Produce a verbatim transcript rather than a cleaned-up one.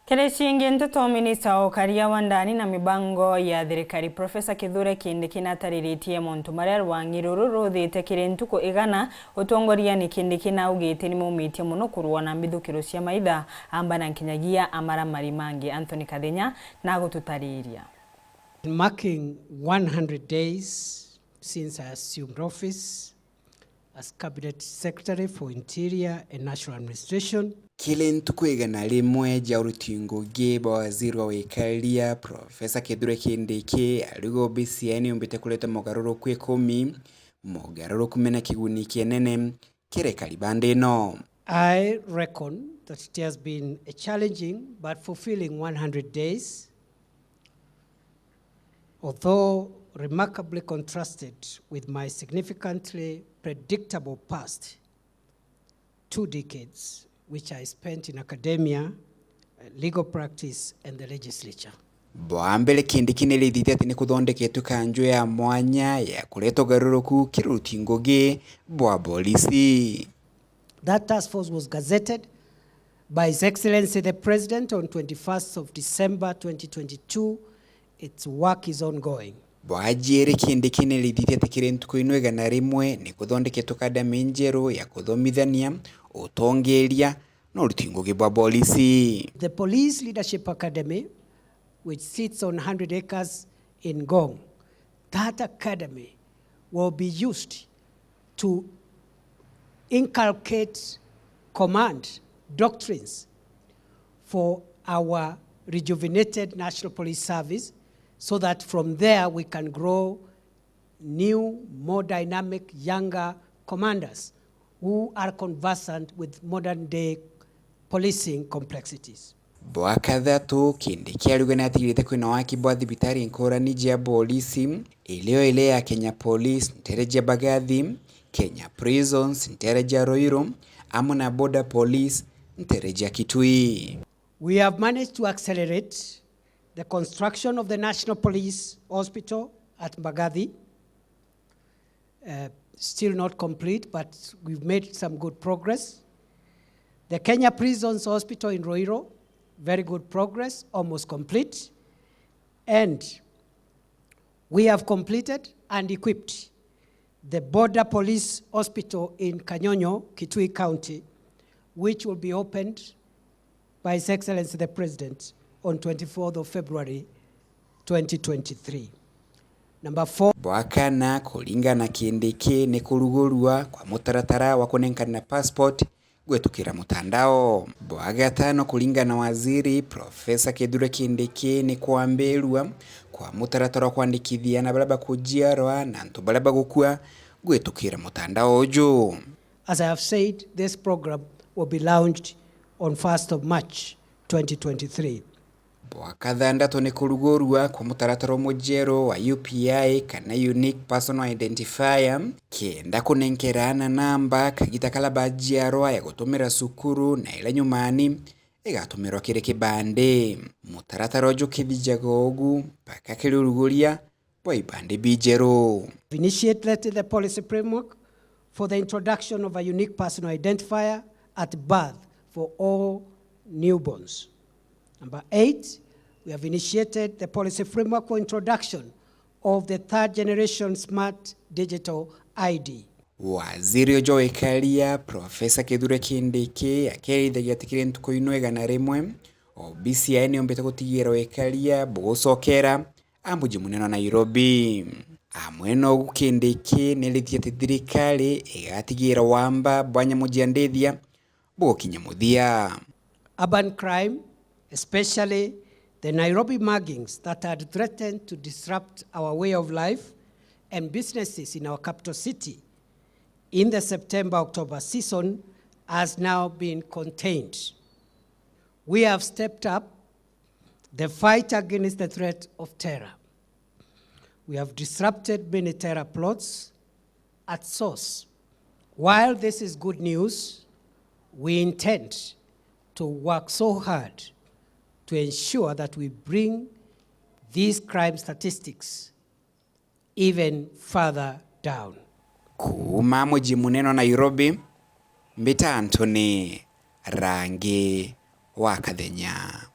Kiri ciingi nteto, minista wa ukaria wa ndani na mibango ya thirikari, Professor Kithure Kindiki natariritie montu maria rwang'i ruru ruthite kiri ntuku igana utongoriani. Kindiki naugite nimaumitie mono kurua na mbithukiro cia maitha, amba na nkinyagia amaramari mangi. Anthony Kathenya nagututariria. Marking one hundred days since I assumed office as Cabinet Secretary for Interior and National Administration. Kiri ntuku igana rimwe ja uruti ngugi bwa waziri wa wikaria, Professor Kithure Kindiki ariuga obisi yae niumbite kureta mogaruruku ikumi, mogaruruku mena kiguni kinene kiri ekari ba nthi ino. I reckon that it has been a challenging but fulfilling one hundred days, although remarkably contrasted with my significantly predictable past two decades, which I spent in academia, uh, legal practice, and the legislature. Bwa mbere, Kindiki ni arithitie ati ni kuthondeketwe kanju ya mwanya ya kureta ugaruruku kiri uruti ngugi bwa bolisi. That task force was gazetted by His Excellency the President on twenty-first of December twenty twenty-two. Its work is ongoing. Bwa jiiri, Kindiki ni arithitie ati kiri ntuku ino igana rimwe ni kuthondeketwe academy njeru ya kuthomithania, utongeria na uruti ngugi bwa bolisi. The Police Leadership Academy, which sits on hundred acres in Ngong, that academy will be used to inculcate command doctrines for our rejuvenated National Police Service, so that from there we can grow new, more dynamic, younger commanders who are conversant with modern day policing complexities. Bwa kathatu, Kindiki ariuga ni atigirite kwina waki bwa thibitari nkurani jia bolisi, irio iri ya Kenya Police ntere jia Mbagathi, Kenya Prisons ntere jia Ruiru, amwe na Border Police ntere jia Kitui. We have managed to accelerate the construction of the National Police Hospital at Mbagathi. Uh, still not complete, but we've made some good progress. The Kenya Prisons Hospital in Ruiru, very good progress, almost complete. And we have completed and equipped the Border Police Hospital in Kanyonyo, Kitui County, which will be opened by His Excellency the President on twenty-fourth of February twenty twenty-three. Number four. Bwa kana, kuringana na Kindiki, ni kurugurua kwa mutaratara wa kunenkana passport gwitukira mutandao. Bwa gatano, kuringana na waziri Professor Kithure Kindiki, ni kwambirua kwa mutaratara wa kwandikithia ana baria bakujiarwa na antu baria bagukua gwitukira mutandao uju. As I have said, this program will be launched on first of March twenty twenty-three. Bwa kathandatu ni kurugurua kwa mutaratara umwe jeru wa U P I kana Unique Personal Identifier, kenda kunenkera ana namba kagita karia bajiarwa ya gutumira cukuru na iria nyumani igatumirwa kiri kibandi. Mutaratara uju ukithijaga ugu mpaka kiri uruguria bwa ibandi bijeru. Initiated the policy framework for the introduction of a unique personal identifier at birth for all newborns. Number eight, we have initiated the policy framework for introduction of the third generation smart digital I D. Waziri uju wa wikaria, Professor Kithure Kindiki, akirithagia ati kiri ntuku ino igana rimwe, obisi yae niumbite gutigira wikaria bugucokera a muji munene wa Nairobi. Amwe na ugu, Kindiki ni arithitie ati thirikari igatigira wamba bwa nyamu jia ndithia bugukinya muthia. Urban crime, especially the Nairobi muggings that had threatened to disrupt our way of life and businesses in our capital city in the September-October season, has now been contained. We have stepped up the fight against the threat of terror. We have disrupted many terror plots at source. While this is good news, we intend to work so hard to ensure that we bring these crime statistics even further down. Kuuma muji munene wa Nairobi, mbita Anthony Rangi wa Kathenya.